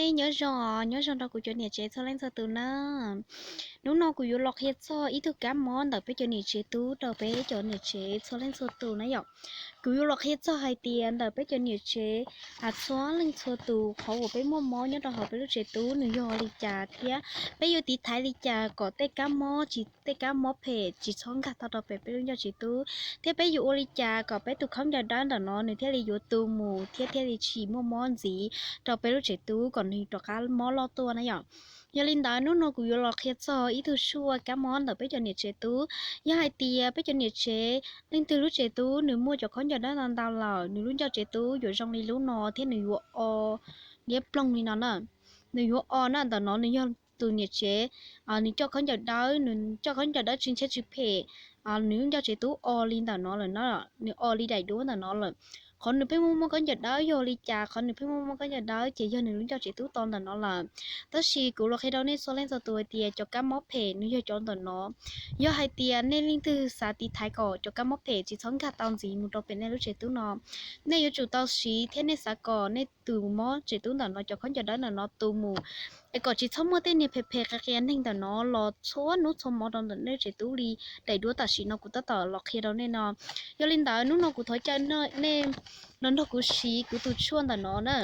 Nyob zoo, nyob zoo rau kuv cov niam tsev txhua leej txhua tus na. Hnub no kuv yuav los qhia txog ib tug kab mob ntawm peb cov niam tsev tub rau peb cov niam tsev txhua leej txhua tus na yom. Kuv yuav los qhia txog hais tias ntawm peb cov niam tsev txhua leej txhua tus qhov uas peb muaj mob nyob rau hauv peb lub tsev tub nws yog li cas thiab peb yuav tiv thaiv li cas kom tej kab mob tsis, tej kab mob phem tsis txhob nkag tau rau pem peb lub ncauj tsev tub, thiab peb yuav ua li cas kom peb tus khaub ncaws dawb ntawm no nws thiaj li yuav tu mus thiab thiaj li tsis muaj mob ntxiv rau peb lub tsev tub kom nws rov qab mob loj tuaj na yom. Yog li ntawd hnub no kuv yuav los qhia txog ib tug tshuaj kab mob ntawm peb cov niam tsev tub. Yog hais tias peb cov niam tsev leej twg lub tsev tub nws muaj cov khaub ncaws dawb ntau ntau lawm, nws lub ncauj tsev tub yuav zoo li lub no thiab nws yuav o liab ploog li no na. Nws yuav o na, ntawm no nws yog tus niam tsev, nws coj khaub ncaws dawb, nws coj khaub ncaws dawb tsw ntshiab tsw phem, nws lub ncauj tsev tub o li ntawm no lawm na, nws o li daim duab ntawm no lawm. Qhov nws pheej muaj muaj khaub ncaws dawb yog li cas, qhov nws pheej muaj muaj khaub ncaws dawb ces yog nws lub ncauj tsev tub to ntawm no lawm. Tab sis kuv los qhia rau nej txhua leej txhua tus hais tias cov kab mob phem nws yog cov ntawm no. Yog hais tias nej leej twg xav tiv thaiv kom cov kab mob phem tsis txhob nkag tau ntxiv mus rau pem nej lub tsev tub no, nej yuav tsum tau siv thiab nej xav kom nej tus mob tsev tub ntawm no cov khaub ncaws dawb ntawm no tu mus, es kom tsis txhob muaj tej niag phem phem qias qias neeg ntawm no los txhua hnub txhua hmo rau ntawm nej lub tsev tub li daim duab tam sim no kuv tab tom los qhia rau nej no. Yog li ntawd hnub no kuv thov caw nej los nrog kuv siv kuv tus tshuaj ntawm no na.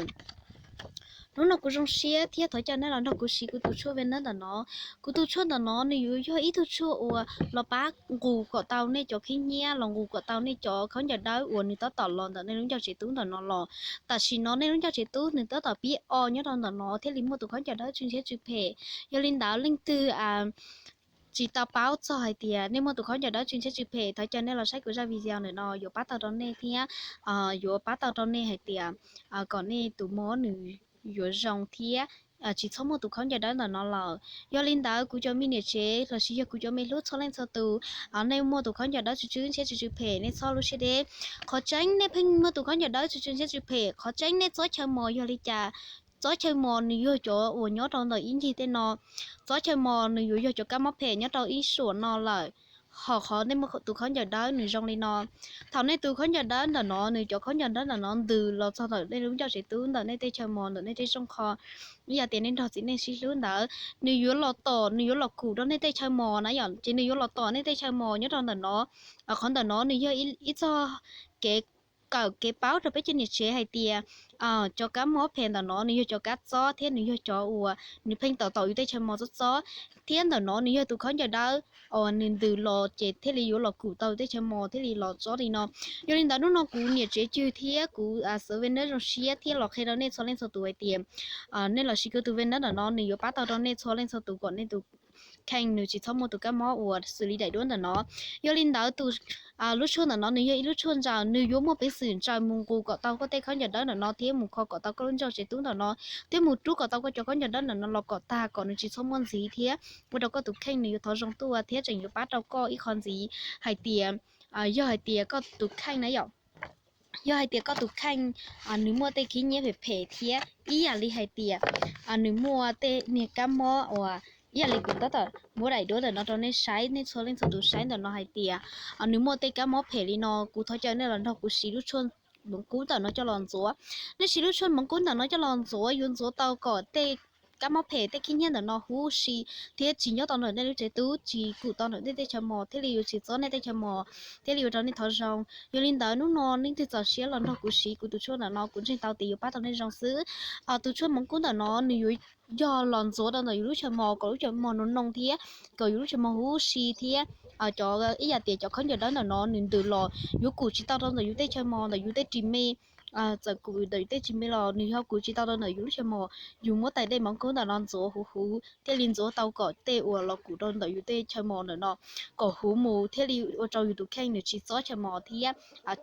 Hnub no kuv zoo siab thiab thov caw nej los nrog kuv siv kuv tus tshuaj Venus ntawm no. Kuv tus tshuaj ntawm no nws yuav yog ib tug tshuaj uas los pab nqus kom tau nej cov khib nyiab, los nqus kom tau nej cov khaub ncaws dawb uas nws tab tom los ntawm nej lub ncauj tsev tub ntawm no los. Tam sim no nej lub ncauj tsev tub nws tab tom pib o nyob rau ntawm no thiaj li muaj tus khaub ncaws dawb tsw ntshiab tsw phem. Yog li ntawd leej twg tsis tau paub txog hais tias nej muaj tus khaub ncaws dawb tsw ntshiab tsw phem, thov caw nej los saib kuv zaj video ntawm no, yuav pab tau rau nej thiab yuav pab tau rau nej hais tias kom nej tus mob nws yuav zoo thiab tsis txhob muaj tus khaub ncaws dawb ntawm no lawm. Yog li ntawd kuv cov me niam tsev lossis yog kuv cov me hlub txhua leej txhua tus, nej muaj tus khaub ncaws dawb tsw tsw ntshiab tsw tsw phem nej txhob lub siab deb. Qhov tseeb nej pheej muaj tus khaub ncaws dawb tsw tsw ntshiab tsw phem, qhov tseeb nej txob chaw mos yog li cas? Txob chaw mos nws yog cov uas nyob rau ntawm ib ncig tej no. Txob chaw mos nws yuav yog cov kab mob phem nyob rau ib suam no lawm. Ho qhov nej muaj tus khaub ncaws dawb nws zoo li no. Thaum nej tus khaub ncaws dawb ntawm no, nws cov khaub ncaws dawb ntawm no ntws los txog ntawm nej lub ncauj tsev tub, ntawm nej tej chaw mos, ntawm nej tej rooj qho, ib yam tias nej nrog txiv neej sib hlub ntawd, nws yuav los tom, nws yuav los kum rau nej tej chaw mos na yom, ces nws yuav los tom nej tej chaw mos nyob rau ntawm no. Qhov ntawm no nws yog ib txoj kev kawm kev paub rau peb cov niam tsev hais tias cov kab mob phem ntawm no nws yog cov kab txob thiab nws yog cov uas nws pheej tom tom yus tej chaw mos txob txob, thiab ntawm no nws yog tus khaub ncaws dawb uas nws ntws los ces thiaj li yuav los kum tau tej chaw mos thiaj li los txob li no. Yog li ntawd hnub no kuv niam tsev cwg thiab kuv xav ve neb zoo siab thiab los qhia rau nej txhua leej txhua tus hais tias nej los siv kuv tus ve neb ntawm no nws yuav pab tau rau nej txhua leej txhua tus kom nej tus kheej nws tsis txhob muaj tus kab mob uas xws li daim duab ntawm no. Yog li ntawd tus lub tshuaj ntawm no nws yog ib lub tshuaj ntsaws, nws yuav muaj peev xwm ntsaws mus nqus kom tau koj tej khaub ncaws dawb ntawm no thiab mus kho kom tau koj lub ncauj tsev tub ntawm no, thiab mus rub kom tau koj cov khaub ncaws dawb ntawm no los kom tag kom nws tsis txhob muaj ntxiv thiab ua rau koj tus kheej nws yuav thov zoo tuaj thiab tseem yuav pab rau koj ib qho ntxiv hais tias yog hais tias koj tus kheej na yom, yog hais tias koj tus kheej nws muaj tej khib nyiab phem phem thiab ib yam li hais tias nws muaj tej niag kab mob uas ib yam li kuv tab tom muab daim duab ntawm no rau nej saib, nej txhua leej txhua tus saib ntawm no hais tias nws muaj tej kab mob phem li no, kuv thov caw nej los nrog kuv siv lub tshuaj moov kub ntawm no coj los ntxuav. Nej siv lub tshuaj moov kub ntawm no coj los ntxuav yuav ntxuav tau kom tej kab mob phem tej khib nyiab ntawm no huv si thiab tsis nyob tau ntawm nej lub tsev tub, tsis kum tau ntawm nej tej chaw mos thiaj li yuav tsis txob nej tej chaw mos thiab li ua rau nej thov zoo. Yog li ntawd hnub no leej twg txaus siab los nrog kuv siv kuv tus tshuaj ntawm no kuv ntseeg tau tias yuav pab tau nej zoo xwb. Tus tshuaj moov kub ntawm no nws yuav yog los ntxuav rau ntawm yus lub chaw mos kom lub chaw mos noo noo thiab kom yus lub chaw mos huv si thiab cov ib yam tias cov khaub ncaws dawb ntawm no nws ntws los yuav kum tsis tau rau ntawm yus tej chaw mos ntawm yus tej ris me. Txawm kum ntawm yus tej ris me los nws ho kum tsis tau rau ntawm yus lub chaw mos. Yus muab tais dej moov kub ntawm no ntxuav huv huv thiaj li ntxuav tau kom tej uas los kum rau ntawm yus tej chaw mos ntawm no kom huv mus thiaj li ua rau yus tus kheej nws tsis txob chaw mos thiab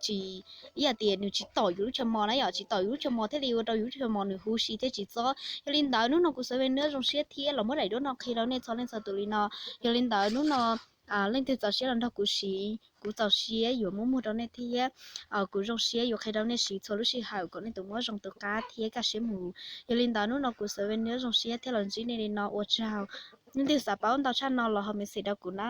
tsis, ib yam tias nws tsis tom yus lub chaw mos na yom, tsis tom yus lub chaw mos thiaj li ua rau yus lub chaw mos nws huv si thiab tsis txob. Yog li ntawd hnub no kuv xav ve neb zoo siab thiab los muab daim duab no qhia rau nej txhua leej txhua tus li no. Yog li ntawd hnub no leej twg txaus siab los nrog kuv siv, kuv txaus siab yuav muab muag rau nej thiab. Kuv zoo siab yuav qhia rau nej siv txhua lub sij hawm kom nej tus mob zoo tus qab thiab kaj siab mus. Yog li ntawd hnub no kuv xav ve neb zoo siab thiab los ntsib nej li no, ua tsaug. Leej twg xav paub ntau tshaj no los ho message rau kuv na.